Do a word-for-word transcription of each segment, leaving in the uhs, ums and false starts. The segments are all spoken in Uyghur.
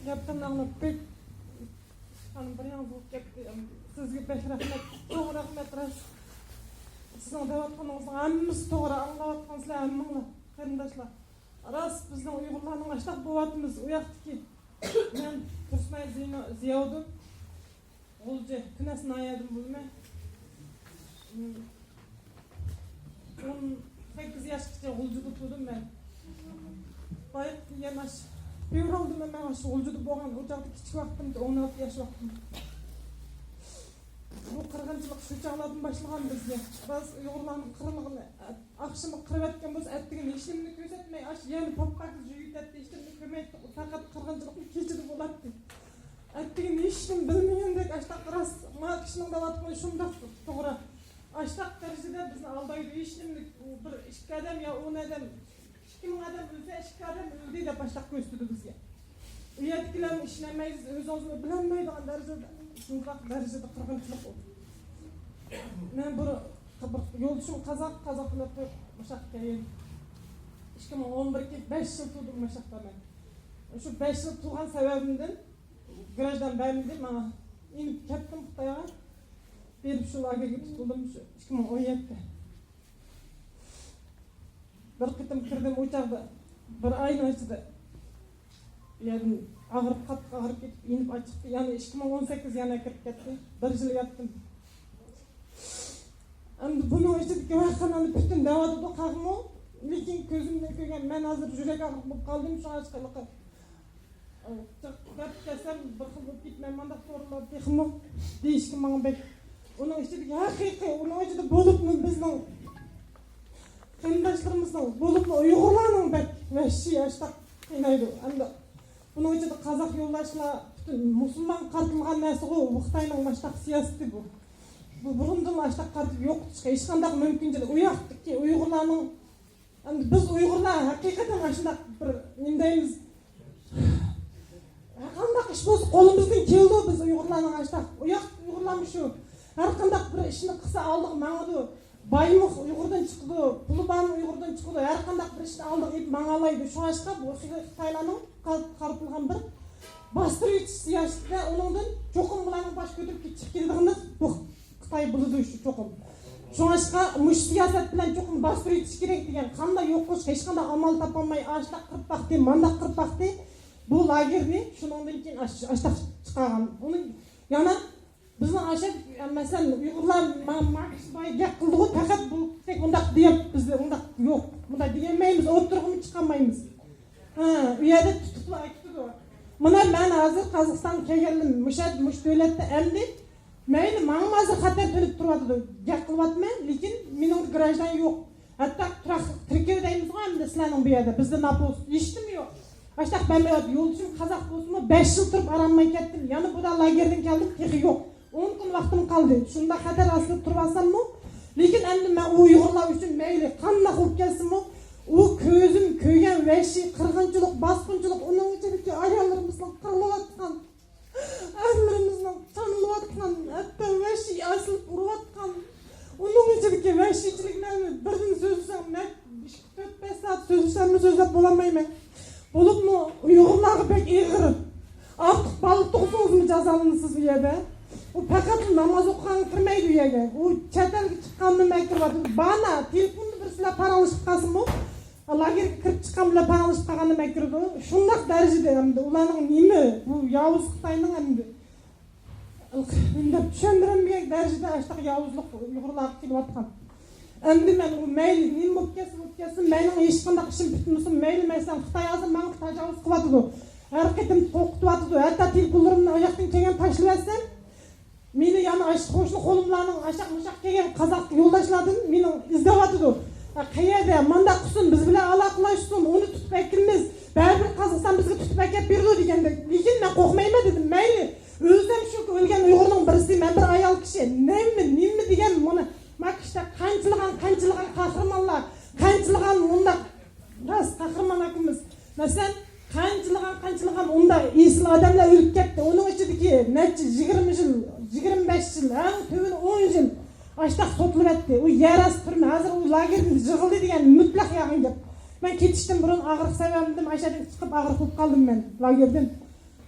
گەپلىرىنى ئاڭلاپ بەك خانىم بىر ياڭزا بولۇپ كەتتى. سىزگە بەك رەھمەت، چوڭ رەھمەت راست. سىزنىڭ دەۋاتقىنىڭىزنىڭ ھەممىسى توغرا، ئاڭلاۋاتقان سىلەر ھەممىڭلار قېرىنداشلار. راست بىزنىڭ ئۇيغۇرلارنىڭ ئاشتاق بولۇۋاتىمىز ئۇ ياقتىكى. مەن تۇرسۇنئاي زىيا-، زىياۋۇدۇن، غۇلجا، كۈنەس ناھىيەدىن بولىمەن. ئون سەككىز ياشقىچە غۇلجىدا تۇردۇم مەن. بايىقى يەنە ئاش فېۋرالدا مەن ئاشۇ غۇلجىدا بولغان، ئۇ چاغدا كىچىك ۋاقتىمدا، ئون ئالتە ياش ۋاقتىمدا. بۇ قىرغىنچىلىق شۇ چاغلاردىن باشلىغان بىزگە. بەزى ئۇيغۇرلارنىڭ قىرىلغىنى، ئاخشىمى قىرىۋەتكەن بولسا، ئەتىگىنى ھېچنېمىنى كۆرسەتمەي، ئاشۇ يەنە پاپىكاكىزى يۇيۇۋېتەتتى، ھېچنېمىنى كۆرمەيتتۇق. پەقەت قىرغىنچىلىقنى كېچىدە بولاتتى. ئەتىگىنى ھېچنېمە بىلمىگەندەك، ئاشتاق راست، ما كىشىنىڭ دەۋاتقىنى شۇنداق توغرا. ئاشتاق دەرىجىدە بىزنى ئالدايدۇ. ھېچنېمىنى، بىر ئىككى ئادەم يا ئون ئادەم، ئىككى مىڭ ئادەم ئۆلسە، ئىككى ئادەم ئۆلدى دەپ ئاشتاق كۆرسىتىدۇ بىزگە. ئۇ يەردىكىلەرنى ئىشىنەلمەيسىز، ئۆزىڭىزمۇ بىلەلمەيدىغان دەرىجىدە، شۇنداق دەرىجىدە قىرغىنچىلىق بولدى. مەن بىر، بىر يولدىشىم قازاق، قازاق بىلەن توي، مۇشۇ ياققا كەلگەن. ئىككى مىڭ ئون بىرگە بەش يىل تۇردۇم مۇشۇ ياقتا مەن. شۇ بەش يىل تۇرغان سەۋەبىمدىن گراژدان بەرمىدى ماڭا. ئېلىپ كەتتىم خىتايغا. بېرىپ شۇ لاگېرگە تۇتۇلدۇم شۇ ئىككى مىڭ ئون يەتتە. بىر قېتىم كىردىم ئۇ چاغدا. بىر ئاينىڭ ئىچىدە يەنە ئاغرىپ، قاتتىق ئاغرىپ كېتىپ، يېنىپ ئاچىقتى. يەنە ئىككى مىڭ ئون سەككىز يەنە كىرىپ كەتتى. بىر يىل ياتتىم. ئەمدى بۇنىڭ ئىچىدىكى ۋەقەلەرنى پۈتۈن دەۋاتىدۇ قاغىمۇ. لېكىن كۆزۈمدىن كۆرگەن، مەن ھازىر يۈرەك ئاغرىق بولۇپ قالدىم، شۇڭا ھېچقانداق گەپ كەلسەم بىر خىل بولۇپ كېتىمەن، مانداق سورۇنلار تېخىمۇ دېيىشكە ماڭا بەك. ئۇنىڭ ئىچىدىكى ھەقىقىي، ئۇنىڭ ئىچىدە بولۇپمۇ بىزنىڭ قېرىنداشلىرىمىزنىڭ، بولۇپمۇ ئۇيغۇرلارنىڭ بەك ۋەھشىي ئاشتاق قىينايدۇ. ئەمدى بۇنىڭ ئىچىدە قازاق يولداشلار، پۈتۈن مۇسۇلمانغا قارىتىلغان نەرسىغۇ، بۇ خىتاينىڭ ئاشتاق سىياسىتى بۇ. بۇ بۇرۇندىن ئاشتاق قارىتىپ يوقىتىشقا ھېچقانداق مۇمكىنچىلىك، ئۇ ياقتىكى ئۇيغۇرلارنىڭ، ئەمدى بىز ئۇيغۇرلار ھەقىقەتەن ئاشۇنداق بىر نېمە دەيمىز، ھەرقانداق ئىش بولسا قولىمىزدىن كېلىدۇ، بىز ئۇيغۇرلارنىڭ ئاشتاق، ئۇ ياق ئۇيغۇرلارمۇ شۇ. ھەرقانداق بىر ئىشنى قىلسا ئالدىغا ماڭىدۇ. بايمۇ ئۇيغۇردىن چىقىدۇ، پۇلى بارمۇ ئۇيغۇردىن چىقىدۇ، ھەرقانداق بىر ئىشنى ئالدىغا ئېلىپ ماڭالايدۇ. شۇڭلاشقا بۇ خىتايلارنىڭ قار-، قارىتىلغان بىر باستۇرۇۋېتىش سىياسىتىدە ئۇنىڭدىن چوقۇم بۇلارنىڭ باش كۆتۈرۈپ چىقىپ كېتىدىغىنى بۇ خىتاي بولىدۇ شۇ چوقۇم. شۇڭلاشقا مۇشۇ سىياسەت بىلەن چوقۇم باستۇرۇۋېتىش كېرەك دېگەن، قانداق يوق قىلىش، ھېچقانداق ئامال تاپالماي، ئاشتاق قىرىپ باقتى، مانداق قىرىپ باقتى. بۇ لاگېرنى شۇنىڭدىن كېيىن ئاش-، ئاشتاق چىقارغان. ئۇنى يەنە بىزنىڭ ئاشۇ، مەسىلەن، ئۇيغۇرلار ما-، ماركسىست بايا گەپ قىلدىغۇ، پەقەت بۇ تەك ئۇنداق دېيەپ، بىز ئۇنداق يوق، ئۇنداق دېيەلمەيمىز، ئوتتۇرىغىمۇ چىقالمايمىز. ھە، ئۇ يەردە تۇتۇپلا ئەكېتىدۇ. مانا مەن ھازىر قازاقىستانغا كەلگەندىن مۇشۇ، مۇشۇ دۆلەتتە ئەمدى مەيلى، ماڭىمۇ ھازىر خەتەر تۆلەپ تۇرۇۋاتىدۇ. گەپ قىلىۋاتىمەن، لېكىن مېنىڭ گراژدان يوق. ھەتتا تۇراقلىق تىركەي دەيمىزغۇ ئەمدى سىلەرنىڭ بۇ يەردە، بىزدە ناپوس ھېچنېمە يوق. ئاشتاق بەرمەيۋاتىدۇ. يولدىشىم قازاق بولسىمۇ، بەش يىل تۇرۇپ بارالماي كەتتىم. يەنە بۇدا لاگېردىن كەلدىم، تېخى يوق. ئون كۈن ۋاقتىم قالدى. شۇنداق خەتەر ئاستىدا تۇرۇۋالساممۇ، لېكىن ئەمدى مەن ئۇ ئۇيغۇرلار ئۈچۈن مەيلى قانداق بولۇپ كەتسىمۇ، ئۇ كۆزۈم كۆرگەن ۋەھشىي قىرغىنچىلىق، باسقۇنچىلىق، ئۇنىڭ ئىچىدىكى ئاياللىرىمىزنىڭ قىرىلىۋاتقان، ئەرلىرىمىزنىڭ چانىلىۋاتقان، ھەتتا ۋەھشىي ئاسىلىپ ئۇرۇۋاتقان، ئۇنىڭ ئىچىدىكى ۋەھشىيچىلىكلەرنى بىردىن سۆزلىسەڭ، نەچچە، ئىككى، تۆت، بەش سائەت سۆزلىسەممۇ سۆزلەپ بولالمايمەن. بولۇپمۇ ئۇيغۇرلارغا بەك ئېغىر. ئارتۇق بالا تۇغسىڭىزمۇ جازالىنىسىز ئۇ يەردە. ئۇ پەقەتلا ناماز ئوقۇغانغا كىرمەيدۇ ئۇ يەرگە. ئۇ چەت ئەلگە چىققاندا مەن كىرىۋاتىدۇ. بانا، تېلېفوندا بىرسىلەر پاراڭلىشىپ قالسىمۇ، لاگېرغا كىرىپ چىققان بىلەن پاراڭلىشىپ قالغاندا مەن كىرىدۇ. شۇنداق دەرىجىدە ئەمدى ئۇلارنىڭ نېمە، بۇ ياۋۇز خىتاينىڭ ئەمدى ئۇنداق چۈشەندۈرەلمىگەن دەرىجىدە ئاشۇنداق ياۋۇزلۇق ئۇيغۇرلارغا قىلىۋاتقان. ئەمدى مەن ئۇ مەيلى نېمە بولۇپ كەتسە بولۇپ كەتسۇن، مېنىڭ ھېچقانداق ئىشىم پۈتمىسۇن، مەيلى، مەسىلەن، خىتاي ھازىر ماڭا تاجاۋۇز قىلىۋاتىدۇ، ھەر قېتىم قورقۇتۇۋاتىدۇ، ھەتتا تېلېفونلىرىمنى ئاياقتىن كەلگەن تاشلىۋەتسەم، مېنى يەنە ئاشۇ قوشنا قولۇملارنىڭ ئاشاق مۇشاق كەلگەن قازاق يولداشلاردىن مېنى ئىزدەۋاتىدۇ. ھە، قەيەردە، مانداق قىلسۇن، بىز بىلەن ئالاقىلەشسۇن، ئۇنى تۇتۇپ ئەكىلىمىز، بەرىبىر قازاقىستان بىزگە تۇتۇپ ئەكەپ بېرىدۇ دېگەندەك. لېكىن مەن قورقمايمەن دېدىم، مەيلى. ئۆزۈم شۇ ئۆلگەن ئۇيغۇرنىڭ بىرسى، مەن بىر ئايال كىشى، نېمە، نېمە دېگەن مانا، ماكىشتا قانچىلىغان، قانچىلىغان قەھرىمانلار، قانچىلىغان مۇنداق راست قەھرىمان ئاكىمىز. مەسىلەن، قانچىلىغان، قانچىلىغان ئۇنداق ئېسىل ئادەملەر ئۆلۈپ كەتتى. ئۇنىڭ ئىچىدىكى نەچچە، يىگىرمە يىل، يىگىرمە بەش يىل، ئەڭ تۆۋىنى ئون يىل ئاشتاق سوتلىۋەتتى. ئۇ يەر ئاستى تۈرمە، ھازىر ئۇ لاگېردىن يىغىلدى دېگەن مۇتلەق يالغان گەپ. مەن كېتىشتىن بۇرۇن ئاغرىق سەۋەبىمدىن ئاشۇ يەردىن چىقىپ ئاغرىق بولۇپ قالدىم مەن لاگېردىن.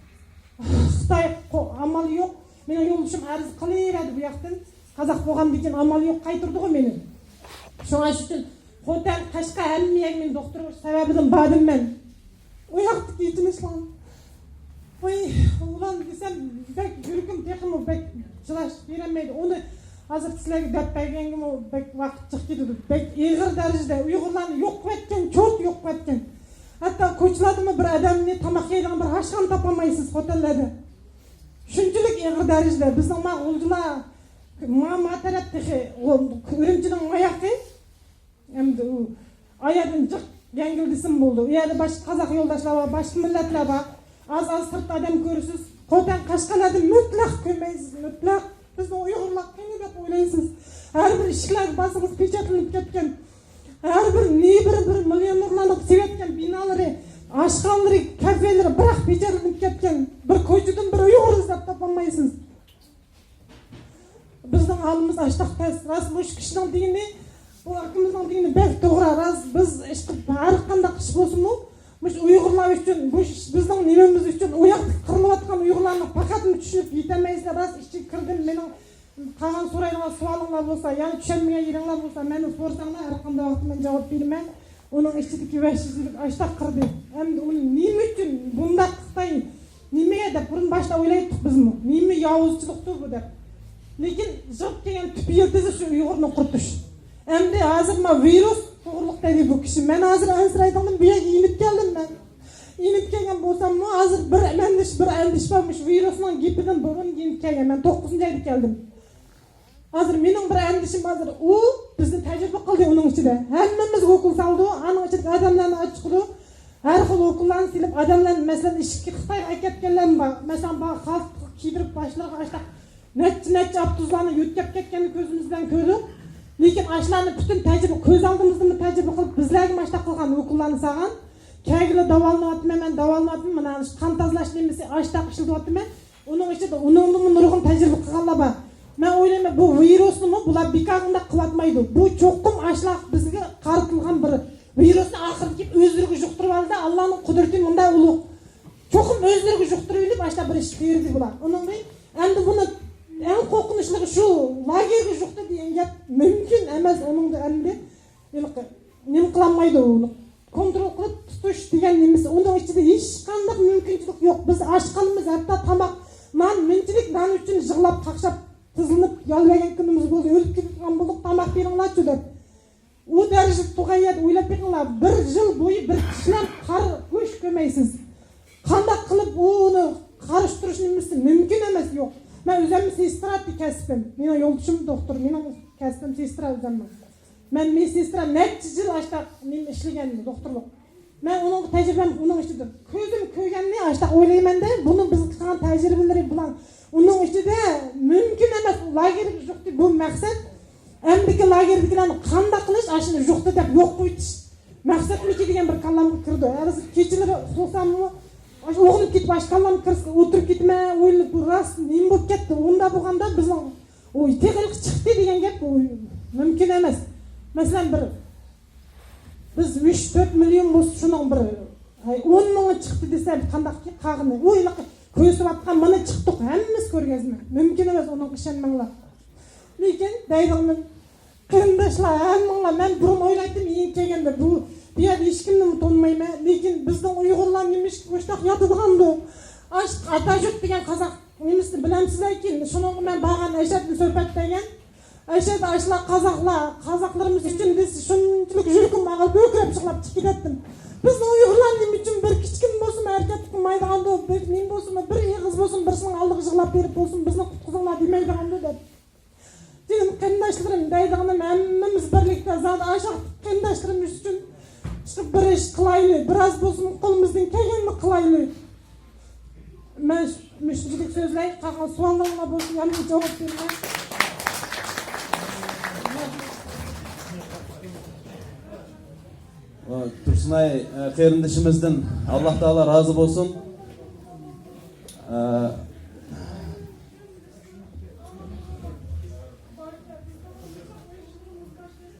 خىتاي قو-، ئامال يوق. مېنىڭ يولدىشىم ئەرز قىلىۋەردى بۇ ياقتىن. قازاق بولغاندىكىن ئامال يوق، قايتۇردىغۇ مېنى. شۇڭا شۇ ئۈچۈن خوتەن، قەشقەر، ھەممە يەرگە مېنى دوختۇر بولۇش سەۋەبىدىن باردىم مەن. ئۇ ياقتىكى ئېچىنىشلار. ۋاي، ئۇلار دېسەم، بەك يۈرىكىم تېخىمۇ بەك چىداش بېرەلمەيدۇ. ئۇنى ھازىر سىلەرگە دەپ بەرگەنگىمۇ بەك ۋاقىت جىق كېتىدۇ. بەك ئېغىر دەرىجىدە ئۇيغۇرلارنى يوق قىلىۋەتكەن، چوت يوق قىلىۋەتكەن. ھەتتا كوچىلاردىمۇ بىر ئادەمنى تاماق يەيدىغان بىر ئاشخانا تاپالمايسىز خوتەنلەردە. شۇنچىلىك ئېغىر دەرىجىدە. بىزنىڭ ما غۇلجىلار، ما، ما تەرەپ تېخى، ئۇ ئۈرۈمچىنىڭ ماياقى. ئەمدى ئۇ ئاياردىن جىق يەڭگىل دېسىمۇ بولىدۇ. ئۇ يەردە باشقا قازاق يولداشلار بار، باشقا مىللەتلەر بار. ئاز-ئاز سىرتتا ئادەم كۆرىسىز. خوتەن، قەشقەرلەردە مۇتلەق كۆرمەيسىز، مۇتلەق. بىزنىڭ ئۇيغۇرلار قېنى دەپ ئويلايسىز؟ ھەر بىر ئىشىكلەرگە بارسىڭىز، پېچەتلىنىپ كەتكەن. ھەر بىر نېمە بىر، بىر مىليونېرلارنىڭ سېۋەتكەن بىنالىرى، ئاشخانىلىرى، كافېلىرى، بىراق پېچەتلىنىپ كەتكەن. بىر كوچىدىن بىر ئۇيغۇر ئىزدەپ تاپالمايسىز. بىزنىڭ ھالىمىز ئاشتاق تەس. راست، مۇشۇ كىشىنىڭ دېگىنى، بۇ ئاكىمىزنىڭ دېگىنى بەك توغرا. راست، بىز ئىشقىلىپ ھەر قانداق ئىش بولسىمۇ، مۇشۇ ئۇيغۇرلار ئۈچۈن، مۇشۇ بىزنىڭ نېمىمىز ئۈچۈن، ئۇ ياقتىكى قىرىلىۋاتقان ئۇيغۇرلارنى پەقەتمۇ چۈشىنىپ يېتەلمەيسىلەر. راست، ئىچىگە كىردىم، مېنىڭ قالغان سورايدىغان سوئالىڭلار بولسا، يەنى چۈشەنمىگەن يېرىڭلار بولسا، مېنى سورىساڭلار، ھەر قانداق ۋاقىتتا مەن جاۋاب بېرىمەن. ئۇنىڭ ئىچىدىكى ۋەھشىيچىلىك ئاشتاق قىردى. ئەمدى ئۇنى نېمە ئۈچۈن بۇنداق خىتاي نېمىگە دەپ بۇرۇن باشتا ئويلايتتۇق بىزمۇ. نېمە ياۋۇزچىلىقتۇر بۇ دەپ. لېكىن جىغىپ كەلگەن تۈپ يىلتىزى شۇ ئۇيغۇرنى قۇرۇتۇش. ئەمدى ھازىر ما ۋىرۇس توغرىلىق دەيدۇ بۇ كىشى. مەن ھازىر ئەنسىرەيدىغىنىم بۇ يەرگە يېنىپ كەلدىم مەن. يېنىپ كەلگەن بولساممۇ ھازىر بىر ئەندىشە، بىر ئەندىشە بار. مۇشۇ ۋىرۇسنىڭ گېپىدىن بۇرۇن يېنىپ كەلگەن. مەن توققۇزىنچى ئايدا كەلدىم. ھازىر مېنىڭ بىر ئەندىشىم ھازىر، ئۇ بىزنى تەجرىبە قىلدى ئۇنىڭ ئىچىدە. ھەممىمىزگە ئوكۇل سالدى، ئۇ ئانىڭ ئىچىدىكى ئادەملەرنى ئاچچىقىدۇ. ھەر خىل ئوكۇللارنى سېلىپ، ئادەملەرنى، مەسىلەن، ئىشىككە خىتايغا ئەكەتكەنلەرمۇ بار. مەسىلەن، بار خالتا كىيدۈرۈپ، باشلىرىغا ئاشتاق نەچچە، نەچچە ئاپتوبۇسلارنى يۆتكەپ كەتكەننى كۆزىمىز بىلەن كۆردۇق. لېكىن ئاشۇلارنى پۈتۈن تەجرىبە، كۆز ئالدىمىزدىمۇ تەجرىبە قىلىپ، بىزلەرگىمۇ ئاشتاق قىلغان، ئوكۇللارنى سالغان. كەلگىلى داۋالىنىۋاتىمەن، مەن داۋالىنىۋاتىمەن، مانا قان تازىلاش نېمىسى، ئاشتاق ئىشلىتىۋاتىمەن. ئۇنىڭ ئىچىدە ئۇنىڭدىنمۇ نۇرغۇن تەجرىبە قىلغانلار بار. مەن ئويلايمەن، بۇ ۋىرۇسنىمۇ بۇلار بىكار ئۇنداق قىلىۋاتمايدۇ. بۇ چوقۇم ئاشۇلار بىزگە قارىتىلغان بىر ۋىرۇسنى ئاخىرىدا كېلىپ ئۆزلىرىگە يۇقتۇرۇۋالدى. ئاللانىڭ قۇدرىتى مۇنداق ئۇلۇغ. چوقۇم ئۆزلىرىگە يۇقتۇرۇۋېلىپ ئاشۇنداق بىر ئىش بېرىدۇ بۇلار. ئۇنىڭدىن ئەمدى بۇنى ئەڭ قورقۇنچلۇقى شۇ، لاگېرغا يۇقتى دېگەن گەپ مۇمكىن ئەمەس. ئۇنىڭدا ئەمدى ھېلىقى نېمە قىلالمايدۇ، ئۇنى كونترول قىلىپ تۇتۇش دېگەن نېمىسى، ئۇنىڭ ئىچىدە ھېچقانداق مۇمكىنچىلىك يوق. بىز ئاچ قالىمىز، ھەتتا تاماق، نان، مۇنچىلىك نان ئۈچۈن يىغلاپ، قاقشاپ، تىزلىنىپ يالۋۇرغان كۈنىمىز بولدى. ئۆلۈپ كېتىدىغان بولدۇق، تاماق بېرىڭلارچۇ دەپ. ئۇ دەرىجىدە تۇرغان يەردە ئويلاپ بېقىڭلار، بىر يىل بويى بىر كىشىلەر قارا گۆش كۆرمەيسىز. قانداق قىلىپ ئۇنى قارشى تۇرۇش نېمىسى مۇمكىن ئەمەس، يوق. مەن ئۆزۈممۇ سېسترا ئىدى كەسپىم. مېنىڭ يولدىشىم دوختۇر، مېنىڭ كەسپىم سېسترا ئۆزۈمنىڭ. مەن مېدسېسترا نەچچە يىل ئاشتاق نېمە ئىشلىگەن دوختۇرلۇق. مەن ئۇنىڭ تەجرىبەم ئۇنىڭ ئىچىدە. كۆزۈم كۆرگەننى ئاشتاق ئويلايمەن-دە، بۇنىڭ بىزگە قىلغان تەجرىبىلىرى بۇلار. ئۇنىڭ ئىچىدە مۇمكىن ئەمەس، لاگېرغا يۇقتى بۇ مەقسەت. ئەمدىكى لاگېردىكىلەرنى قانداق قىلىش، ئاشۇنى يۇقتى دەپ يوق قويۇش مەقسەتمىكى دېگەن بىر كاللامغا كىرىدۇ. ھازىر كېچىلىرى ئۇخلىساممۇ، ئاشۇ ئويغىنىپ كېتىپ، ئاشۇ كاللامغا كىرسە ئولتۇرۇپ كېتىمەن، ئويلىنىپ، بۇ راست نېمە بولۇپ كەتتى؟ ئۇنداق بولغاندا بىزنىڭ ئۇ تېخىلىق چىقتى دېگەن گەپ، ئۇ مۇمكىن ئەمەس. مەسىلەن، بىر، بىز ئۈچ تۆت مىليون بولسا، شۇنىڭ بىر، ھەي، ئون مىڭى چىقتى دېسە، قانداقكى قالغىنى؟ ئۇ ھېلىقى كۆرسىۋاتقان مانا چىقتۇق، ھەممىسى كۆرگەزمە. مۇمكىن ئەمەس، ئۇنىڭغا ئىشەنمەڭلار. لېكىن دەيدىغىنىم، قېرىنداشلار، ھەممىڭلار، مەن بۇرۇن ئويلايتتىم، يېڭى كەلگەندە بۇ، بۇ يەردە ھېچكىمنىمۇ تونۇمايمەن. لېكىن بىزنىڭ ئۇيغۇرلار نېمىشقا مۇشۇنداق ياتىدىغاندۇ؟ ئاشۇ ئاتاجۈك دېگەن قازاق نېمىسىنى بىلەمسىلەركىن؟ شۇنىڭغا مەن بارغان ئەشەدنى سۆھبەت دېگەن. ئەشەد ئاشۇلار قازاقلار، قازاقلىرىمىز ئۈچۈن دېسە، شۇنچىلىك يۈرىكىم ئاغرىپ، ھۆركىرەپ يىغلاپ چىقىپ كېتەتتىم. بىزنىڭ ئۇيغۇرلار نېمە ئۈچۈن بىر كىچىككىنە بولسىمۇ ھەرىكەت قىلمايدىغاندۇ؟ بىر نېمە بولسىمۇ، بىر ئېغىز بولسۇن، بىرسىنىڭ ئالدىغا يىغلاپ بېرىپ بولسۇن، بىزنى قۇتقۇزۇڭلار دېمەيدىغاندۇ دەپ. جېنىم قېرىنداشلىرىم، دەيدىغىنىم، ھەممىمىز بىرلىكتە زادى ئاشۇ قېرىنداشلىرىمىز ئۈچۈن چىقىپ بىر ئىش قىلايلى، بىراز بولسىمۇ قولىمىزدىن كەلگەننى قىلايلى. مەن مۇشۇنچىلىك سۆزلەي، قالغان سوئاللىرىڭلار بولسا يەنە جاۋاب بېرىمەن. تۇرسۇنئاي، ئە، قېرىندىشىمىزدىن ئاللا تائالا رازى بولسۇن. ئە،